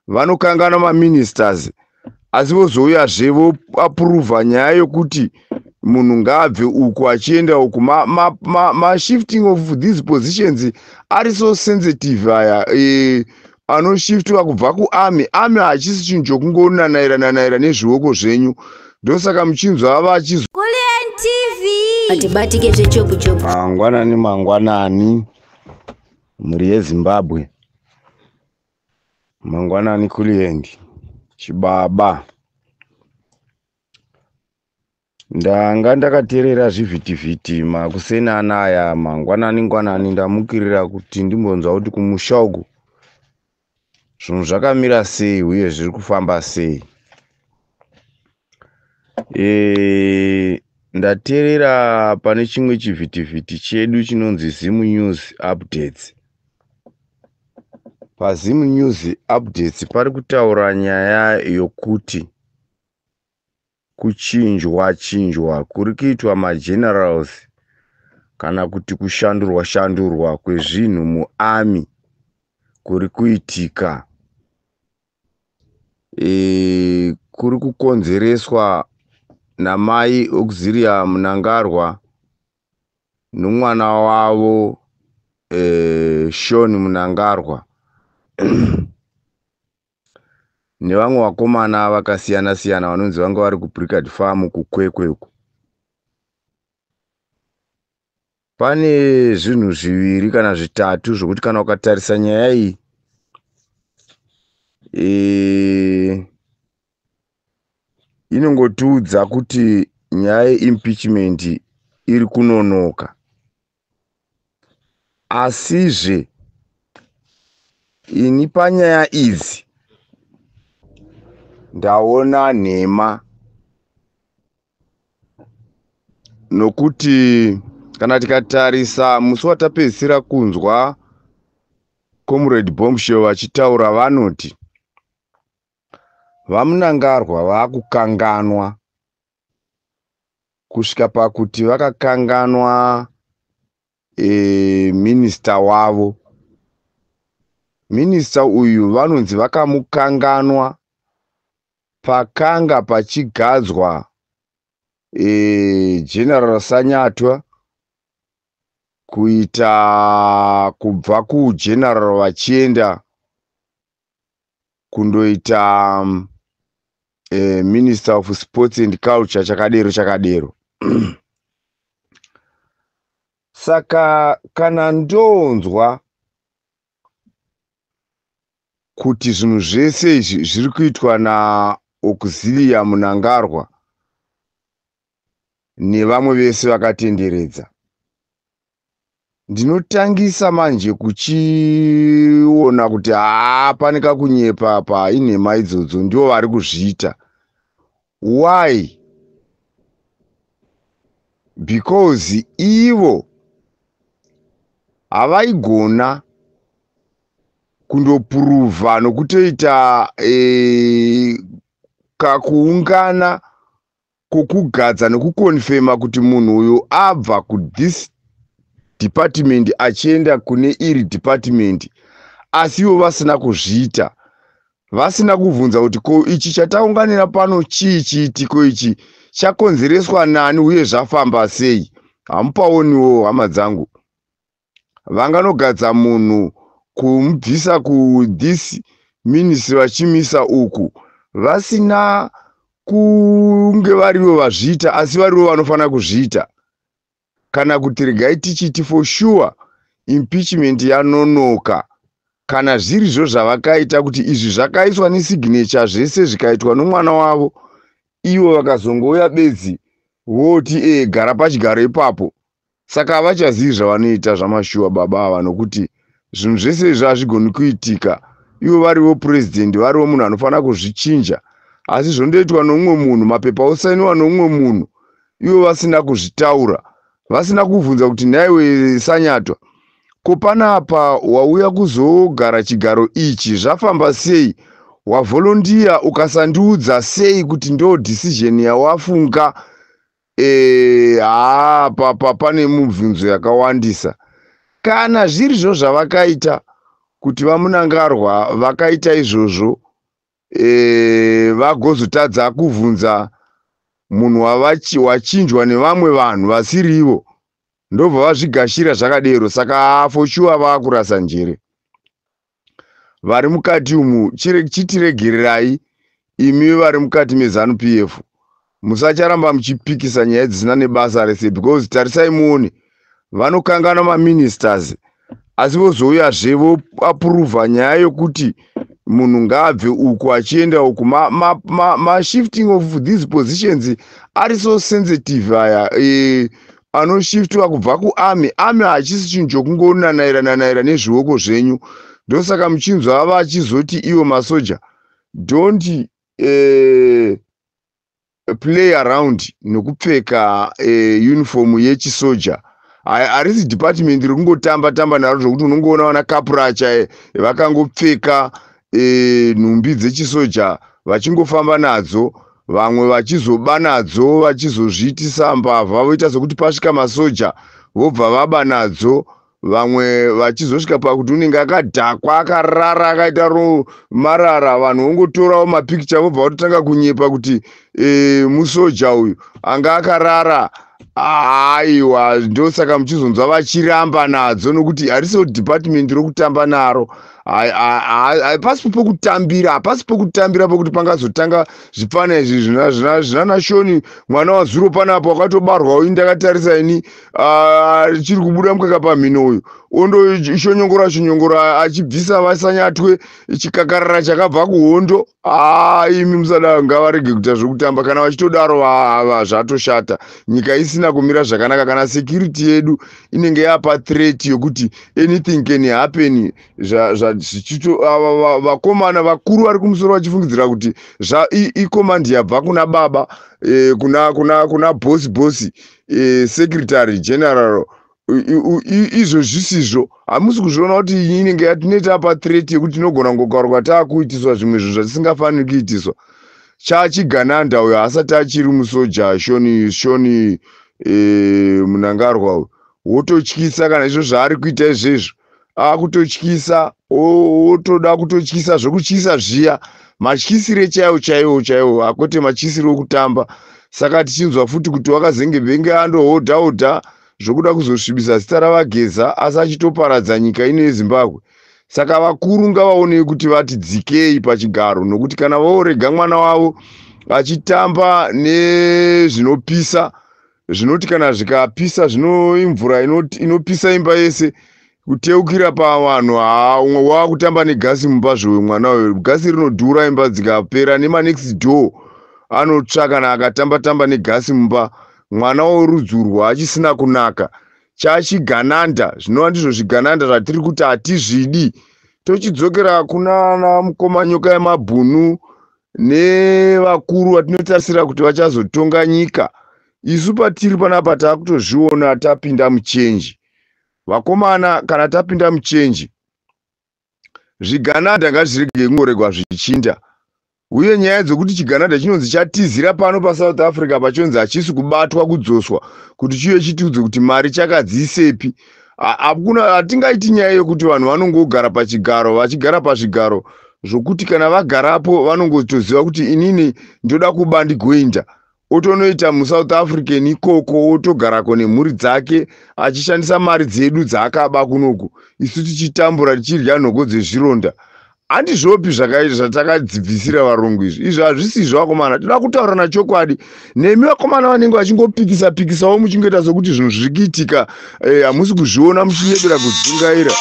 Vanokanganwa maministers, asi vozouyazve voapuruvha nyaya yokuti munhu ngaabve uku achienda uku. Mashifting ma, ma of these positions ari so sensitive aya, anoshiftwa kubva kuarmy. Army hachisi chinhu chokungonanaira nanaira nezvioko zvenyu, ndosaka muchinzwa vachizo Kulliant TV. Atibatike zvechopu chopu. Mangwanani, mangwanani, mhuri yeZimbabwe. Mangwanani, Kulliant chibaba. Ndanga ndakateerera zvivhitivhiti makuseni anaya, mangwanani ngwanani. Ndamukirira kuti ndimbonzwa kuti kumusha uku zvinhu zvakamira sei uye zviri kufamba sei. Ndateerera pane chimwe chivhitivhiti chedu chinonzi Zim News Updates. PaZim News Updates pari kutaura nyaya yokuti kuchinjwa chinjwa kuri kuitwa magenerals, kana kuti kushandurwa shandurwa kwezvinhu muarmy kuri kuitika, kuri kukonzereswa namai Auxilia Mnangagwa nomwana wavo Sean Mnangagwa nevamwe vakomana vakasiyana siyana vanonzi vanga vari kuBrigade Farm kuKwekwe uku. Pane zvinhu zviviri kana zvitatu zvokuti kana ukatarisa nyaya iyi, inongotiudza kuti nyaya yeimpeachment iri kunonoka. Asizve ini panyaya idzi ndaona nhema, nokuti kana tikatarisa musi watapedzisira kunzwa Comrade Bombshell vachitaura, vanoti VaMnangagwa vakukanganwa kusvika pakuti vakakanganwa minista wavo. Minista uyu vanonzi vakamukanganwa pakanga pachigadzwa General Sanyatwa kuita kubva kugeneral vachienda kundoita Minister of Sports and Culture, chakadero chakadero. Saka kana ndonzwa kuti zvinhu zvese izvi zviri kuitwa naAuxilia Mnangagwa nevamwe vese vakatenderedza, ndinotangisa manje kuchiona kuti haa, pane kakunyepa pa, inhema idzodzo, ndivo vari kuzviita. Why? Because ivo havaigona kundopuruvha nokutoita kakuungana kwokugadza nekukonfema kuti munhu uyu abva kuthis department achienda kune iri department, asi ivo vasina kuzviita, vasina kubvunza kuti ko ichi chataunganira pano chii, chiitiko ichi chakonzereswa nani uye zvafamba sei. Hamupaoniwo, hama dzangu, vanganogadza munhu kumubvisa kuthis ministry vachimisa uku vasina kunge varivo vazviita, asi varivo vanofanira kuzviita. Kana kuti regai tichiti for sure impeachment yanonoka kana zvirizvo zvavakaita, kuti izvi zvakaiswa nesignature, zvese zvikaitwa nomwana wavo, ivo vakazongouya bedzi voti gara pachigaro ipapo. Saka havachazivi zvavanoita zvamashuwa baba ava, nokuti zvinhu zvese izvi hazvigoni kuitika ivo varivo purezidendi, varivo munhu anofanira kuzvichinja, asi zvondoitwa nomumwe munhu, mapepa osainiwa nomumwe munhu, ivo vasina kuzvitaura, vasina kubvunza kuti nhaiwe Sanyatwa, ko panapa wauya kuzogara chigaro ichi zvafamba sei? Wavolunteer ukasandiudza sei kuti ndo decision yawafunga? Haa, papa pane mubvunzo yakawandisa. Kana zvirizvo zvavakaita, kuti VaMnangagwa vakaita izvozvo. Vagozotadza kuvhunza munhu wachinjwa nevamwe vanhu vasirivo, ndobva vazvigashira zvakadero. Saka for sure vaakurasa njere vari mukati umu. Chitiregererai imi vari mukati meZANU PF, musacharamba muchipikisa nyaya dzisina nebasa rese, because tarisai muone, vanokangana maministers, asi vozouyazve voapuruvha nyaya yokuti munhu ngaabve uku achienda uku. Mashifting of these positions ari so sensitive aya. Anoshiftwa kubva kuarmy, army hachisi chinhu chokungonanaira nanaira nezvioko zvenyu. Ndosaka muchinzwa vachizoti ivo masoja, "Don't play around nokupfeka uniform yechisoja." Harisi department rekungotamba tamba naro, zvokuti unongoona vana kapuracha vakangopfeka nhumbi dzechisoja vachingofamba nadzo, vamwe vachizoba nadzo, vachizozviitisa mbavha, voita sekuti pasvika masoja vobva vaba nadzo, vamwe vachizosvika pakuti unenge akadhakwa, akarara, akaita marara, vanhu vongotorawo mapikicha, vobva vatotanga kunyepa kuti musoja uyu anga akarara. Aiwa, ndosaka muchizonzwa vachiramba nadzo, nokuti harisiwo department rokutamba naro. Hapasi pokutambira, hapasi pokutambira pokuti pangazotanga zvipfana izvi zvinana Shoni mwana wazuro panapo wakatobarwa uyu. Ndakatarisa ini, chiri kubuda mukaka pamhino uyu, ondoshonyongora shonyongora achibvisa vasanyatwe chikakarara chakabva kuhondo. Imi musada, ngavarege kuita zvokutamba. Kana vachitodaro, zvatoshata, nyika isina kumira zvakanaka. Kana security yedu inenge yapa threat yokuti anything can happen, vakomana vakuru vari kumusoro vachifungidzira kuti icommand yabva kuna baba, kuna bosi bosi, secretary general, izvo zvisizvo. Hamusi kuzviona kuti inenge yatineta pa threat yekuti tinogona kungokaruka taakuitiswa zvimwe zvinhu zvatisingafaniri kuitiswa? Chachigananda uyo haasati achiri musoja. Shoni Shoni Munangarwa uyu wototyisa. Kana izvo zvaari kuita izvezvo, akutotyisa, wotoda kutotyisa zvokutyisa zviya, matyisire chaiwo chaiwo chaiwo, akwete matyisire okutamba. Saka tichinzwa futi kuti wakazenge bhenge andohodha hodha zvokuda kuzosvibisa zita raVaGeza, asi achitoparadza nyika ino yeZimbabwe. Saka vakuru ngavaonei kuti vati dzikei pachigaro, nokuti kana vaorega mwana wavo achitamba nezvinopisa, zvinoti kana zvikapisa zvino imvura inopisa imba yese kuteukira pavanhu. Haa, umwe waakutamba negasi mumba zvowe mwana uyu, gasi rinodhura, imba dzikapera nemanext door anotsva. Kana akatamba tamba negasi mumba, mwana worudzurwa achisina kunaka, chachigananda, zvinova ndizvo zvigananda zvatiri kuti hatizvidi. Tochidzokera kunana mukoma Nyoka yemabhunu nevakuru vatinotarisira kuti vachazotonga nyika. Isu patiri panapa taakutozviona tapinda muchange, vakomana. Kana tapinda muchange, zvigananda ngazvirege kungoregwa zvichinda. Uye nyaya dzokuti chigananda chinonzi chatizira pano paSouth Africa, pachonzi hachisi kubatwa, kudzoswa kuti chiuye chitiudze kuti mari chakadziisepi, hakuna. Hatingaiti nyaya yekuti vanhu vanongogara pachigaro, vachigara pazvigaro zvokuti kana vagarapo vanongotoziva kuti inini ndoda kuba, ndigoinda otonoita muSouth African ikoko, otogarako nemhuri dzake achishandisa mari dzedu dzaakaba kunoku, isu tichitambura, tichirya nhoko dzezvironda. Handizvopi zvatakadzibvisira varungu izvi. Izvi hazvisizvo, vakomana. Toda kutaurana chokwadi nemi vakomana vanenge vachingopikisa pikisawo, muchingoita sokuti zvinhu zviri kuitika, hamusi kuzviona, muchinyebera kudzungaira.